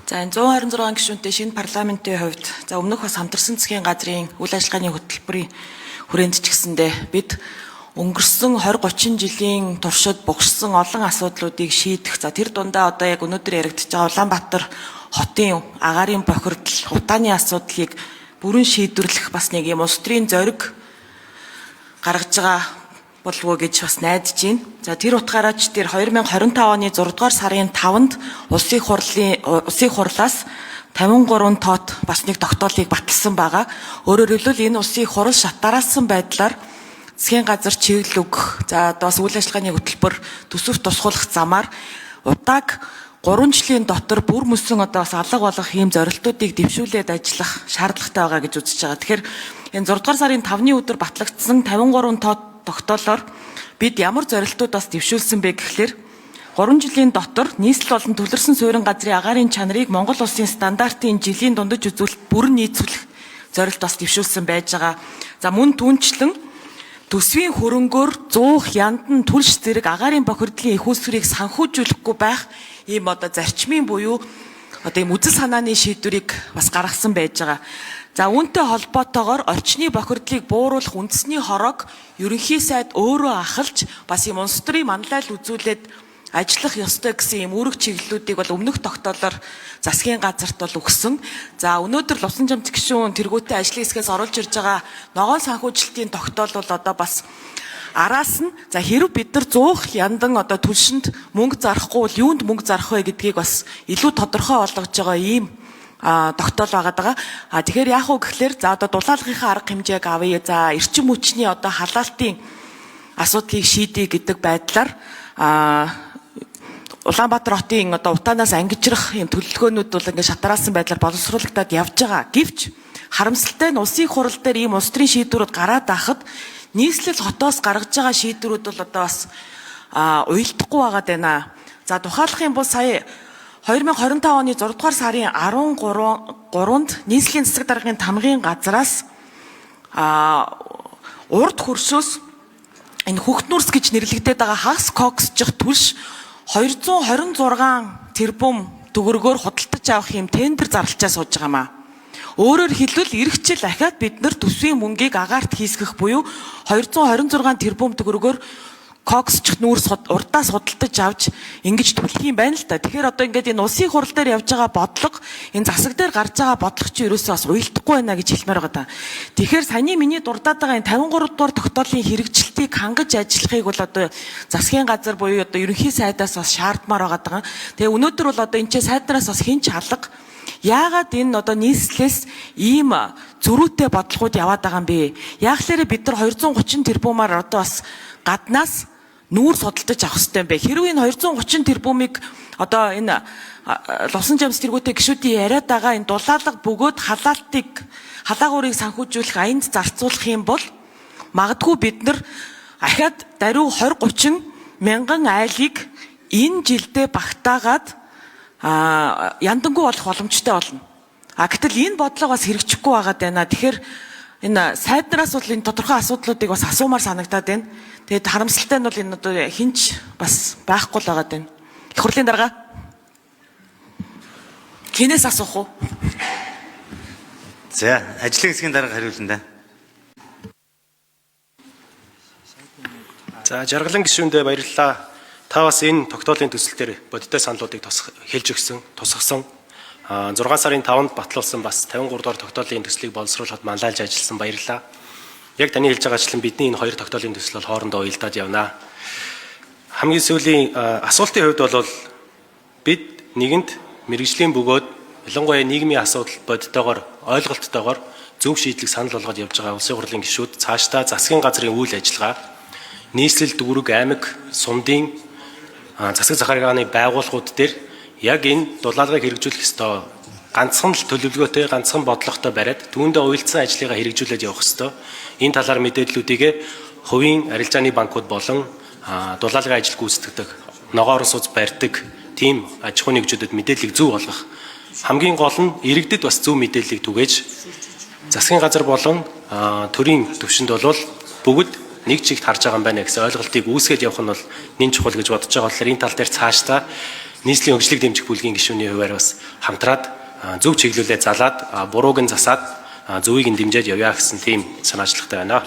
За, энэ 126 гишүүнтэй шинэ парламентын хувьд, за, өмнөх бас хамтарсан засгийн газрын үйл ажиллагааны хөтөлбөрийн хүрээнд ч гэсэндээ бид өнгөрсөн 20 30 жилийн туршид бугшсан олон асуудлуудыг шийдэх, за, тэр дундаа одоо яг өнөөдөр яригдж байгаа Улаанбаатар хотын агаарын бохирдол, утааны асуудлыг бүрэн шийдвэрлэх бас нэг юм улс төрийн зориг гаргаж байгаа болов уу гэж бас найдаж байна. За, тэр утгаараа ч тэр 2025 оны 6 дугаар сарын 5-нд улсын хурлаас 53 тоот бас нэг тогтоолыг баталсан байгаа. Өөрөөр хэлбэл, энэ улсын хурал шатараасан байдлаар засгийн газар чиглэл өгөх, за, одоо бас үйл ажиллагааны хөтөлбөр төсөв тусгуулах замаар удааг 3 жилийн дотор бүр мөсөн одоо бас алга болгох ийм зорилтуудыг дэвшүүлээд ажиллах шаардлагатай байгаа гэж үзэж байгаа. Тэгэхээр энэ 6 дугаар сарын 5-ны өдөр батлагдсан 53 тоот тогтоолоор бид ямар зорилтууд бас дэвшүүлсэн бэ гэхлээр 3 жилийн дотор нийслэл болон төвлөрсөн суурин газрын агаарын чанарыг Монгол улсын стандартын жилийн дундаж үзүүлэлт бүрэн нийцүүлэх зорилт бас дэвшүүлсэн байж байгаа. За, мөн түнчлэн төсвийн хөрөнгөөр зуух, яндан, түлш зэрэг агаарын бохирдлын эх үүсвэрийг санхүүжүүлэхгүй байх ийм одоо зарчмын буюу одоо ийм үзэл санааны шийдвэрийг бас гаргасан байж байгаа. За, үүнтэй холбоотойгоор орчны бохирдлыг бууруулах үндэсний хороог ерөнхий сайд өөрөө ахалж бас ийм улс төрийн манлайл үзүүлээд ажиллах ёстой гэсэн ийм үүрэг чиглэлүүдийг бол өмнөх тогтоолоор засгийн газарт бол өгсөн. За, өнөөдөр Лувсан жамц гишүүн тэргүүтээ ажлын хэсгээс оруулж ирж байгаа ногоон санхүүжилтийн тогтоол бол одоо бас араас нь, за, хэрв бид нар зуух, яндан, одоо түлшинд мөнгө зарахгүй бол юунд мөнгө зарах вэ гэдгийг бас илүү тодорхой болгож байгаа ийм тогтоол байгаа даа. А тэгэхээр яах вэ гэхлээр, за, одоо дулаалгынхаа арга хэмжээг авъя. За, эрчим хүчний одоо халаалтын асуудлыг шийдье гэдэг байдлаар Улаанбаатар хотын одоо утаанаас ангижрах юм төлөвлөгөөнүүд бол ингээд шатараасан байдлаар боловсруулагдаад явж байгаа. Гэвч харамсалтай нь улсын хурал дээр ийм улс төрийн шийдвэрүүд гараад байхад нийслэл хотоос гаргаж байгаа шийдвэрүүд бол одоо бас уялдахгүй байгаа даа. За, тухайлах юм бол сая 2025 оны 6 дугаар сарын 13-нд нийслэлийн засаг даргын тамгын газраас урд хөршөөс энэ хөхтнүрс гэж нэрлэгдээд байгаа хагас коксжих түлш 226 тэрбум төгрөгөөр худалдаж авах юм тендер зарлчаа сууж байгаа маа. Өөрөөр хэлбэл, эх жил ахаад бид нар төсвийн мөнгийг агаарт хийсгэх буюу 226 тэрбум төгрөгөөр коксчих нүүрс урдаас худалдаж авч ингэж түлэх юм байна л да. Тэгэхээр одоо ингээд энэ улсын хурал дээр явж байгаа бодлого, энэ засаг дээр гарч байгаа бодлого чинь ерөөсөө бас уялдахгүй байна гэж хэлмээр байгаа даа. Тэгэхээр саяны миний дурдаад байгаа энэ 53 дугаар тогтоолын хэрэгжилтийг хангаж ажиллахыг бол одоо засгийн газар буюу одоо ерөнхий сайдаас бас шаардмаар байгаа даа. Тэгээ өнөөдөр бол одоо энэ ч сайднараас бас хэн ч алга. Яагаад энэ одоо нийслэлээс ийм зөрүүтэй бодлогууд яваад байгаа юм бэ? Яахлаарэ бид нар 230 тэрбумаар одоо бас гаднаас нүүр судалдаж авах хэрэгтэй юм бэ? Хэрвээ энэ 230 тэрбумыг одоо энэ Лувсан жамс тэргүүтэй гишүүдийн яриад байгаа энэ дулаалга бөгөөд халаалтыг, халаагуурыг санхүүжүүлэх аянд зарцуулах юм бол магадгүй бид нар ахаад даруй 20 30 мянган айлыг энэ жилдээ багтаагаад яндангуй болох боломжтой болно. А гэтэл энэ бодлого бас хэрэгжихгүй байгаад байна. Тэгэхээр энэ сайднараас бол энэ тодорхой асуудлуудыг бас асуумаар санагдаад байна. Тэгээд харамсалтай нь бол энэ одоо хинч бас байхгүй л байгаад байна. Их хурлын дарга, хэнээс асуух уу? За, ажлын хэсгийн дарга хариулна да. За, жаргалан гишүүндээ баярлалаа. Та бас энэ тогтоолын төсөл дээр бодиттой саналуудыг хэлж өгсөн, тусгасан. 6 сарын 5-нд батлуулсан бас 53 дугаар тогтоолын төслийг боловсруулахад манлайлж ажилласан, баярлалаа. Яг таны хэлж байгаачлан бидний энэ хоёр тогтоолын төсөл бол хоорондоо уялдаад явна. Хамгийн сүүлийн асуултын хувьд бол бид нэгэнт мэргэжлийн бөгөөд ялангуяа нийгмийн асуудал бодитойгоор, ойлголттойгоор зөв шийдлийг санал болгоод явж байгаа улсын хурлын гишүүд цаашдаа засгийн газрын үйл ажиллагаа, нийслэл, дүүрэг, аймаг, сумдын засаг захиргааны байгууллагууд дээр яг энэ дулаалгыг хэрэгжүүлэх ёстой ганцхан л төлөвлөгөөтэй, ганцхан бодлоготой бариад түүндээ уялдсан ажлыгаа хэрэгжүүлээд явах ёстой. Энэ талаар мэдээллүүдийг хувийн арилжааны банкуд болон дулаалгын ажил гүйцэтгэдэг, ногоон суц барьдаг тийм аж ахуйн нэгжүүдэд мэдээллийг зөв олгох. Хамгийн гол нь иргэдэд бас зөв мэдээллийг түгээж засгийн газар болон төрийн төвшөнд бол бүгд нэг чигт харж байгаа юм байна гэсэн ойлголтыг үүсгэж явах нь бол нэн чухал гэж бодож байгаа болохоор энэ тал дээр цаашдаа Нийслэлийн хөгжлийг дэмжих бүлгийн гишүүний хувиар бас хамтраад зөв чиглүүлээ залаад, бурууг нь засаад, зөвийг нь дэмжиж явъя гэсэн тийм санаачлагтай байна.